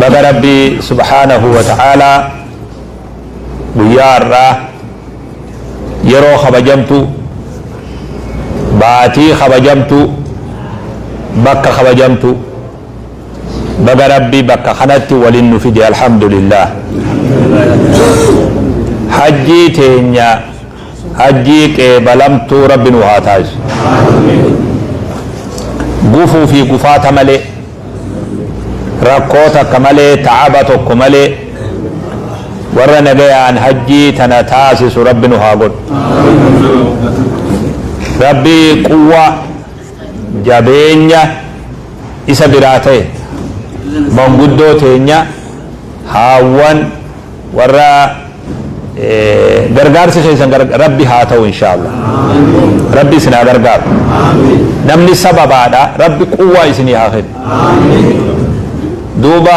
Baga Rabbi subhaanahu wa ta'aalaa guyyaa har'aa yeroo kabajamtuu, baatii kabajamtuu, bakka kabajamtuu, baga Rabbi bakka kanatti waliin nu fide, alhamdulillah. Hajjii teenya hajjii qeebalamtuu Rabbi nu haa taasisu. Gufuu fi gufaata malee, rakkoo takka malee, ta'aba tokko malee warra nagayaan hajjii tana taasisu Rabbi nu haa godhu. Rabbi quwwaa jabeenya isa biraa ta'e manguddoo teenya, haawwan warra gargaarsi keessan Rabbi haa ta'u, insha Allah. Rabbi isin haa gargaaru. Namni sababaadha, Rabbi quwwaa isinii haa kennu. Duuba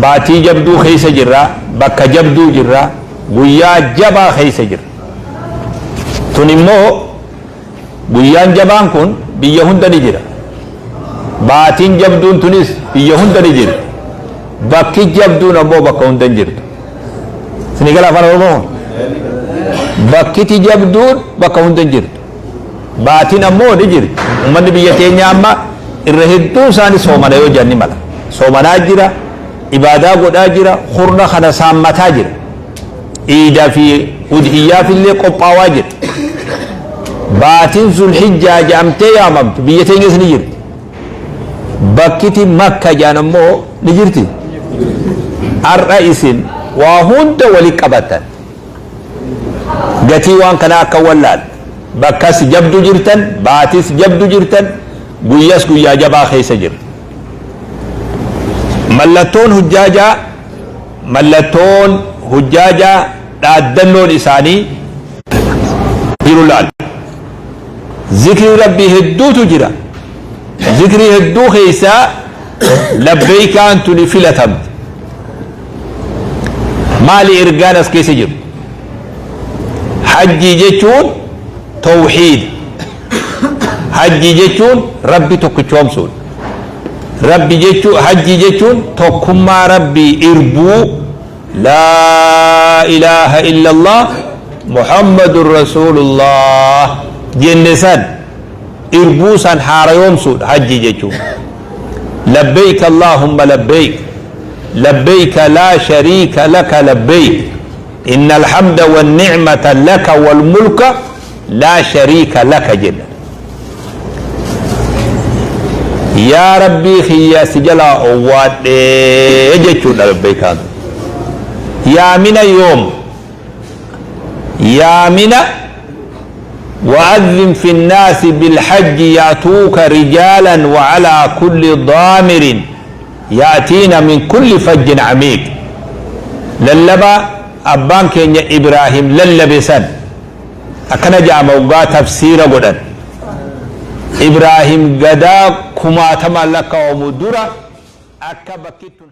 baatii jabduu keessa jirra, bakka jabduu jirra, guyyaa jabaa keessa jirra. Tun immoo guyyaan jabaan kun biyya hunda ni jira, baatiin jabduun tunis biyya hunda ni jira, bakki jabduun ammoo bakka hunda hin jirtu. Isinii gala afaan Oromoo? Bakkiti jabduun bakka hunda hin jirtu, baatiin ammoo ni jirti. Ummanni biyya teenyaa amma irra hedduun isaanii soomana yoo jedhan ni mala. Soomanaa jira, ibaadaa godhaa jira, hurna kana saammataa jira, iidaa fi udhiyyaaf illee qophaawaa jira. Baatiin Zulhijjaa jedhamtee yaamamtu biyya teenyas ni jirti, bakkiti Makka jedhan ammoo ni jirti. Har'a isin waa hunda wali qabatan, gatii waan kanaa akka wallaal, bakkas jabdu jirtan, baatis jabdu jirtan, guyyas guyyaa jabaa keessa jira. Mallattoon hujjaajaa dhaaddannoon isaanii jiru laal. Zikrii Rabbii hedduutu jira. Zikrii hedduu keessaa labbeeykaan tuni filatamte. Maali ergaan as keessa jiru? Hajjii jechuun tawxiida. Hajjii jechuun Rabbi tokkichoomsuudha. Rabbi jechuu, hajjii jechuun tokkummaa Rabbii irbuu, laa ilaaha illallah Muhammadun rasuulullah jenne san irbuu san haarayoomsuudha hajjii jechuun. Labbeeyk allahumma labbeeyk, labbeeyka laa shariika laka labbeeyk, inna alhamda wannicmata laka walmulka laa shariika laka jenna. Yaa Rabbii kiyya, si jalaa owwaadhee jechuudha labbeeykaan. Yaamina yoom yaamina? وأذن في الناس بالحج يأتوك رجالا وعلى كل ضامر يأتين من كل فج عميق. Lallaba abbaan keenya Ibraahim lallabe san akkana jedhama waggaa tafsiira godhan: Ibraahim gadaa kumaatamaan lakkaa'amu dura akka bakki tun.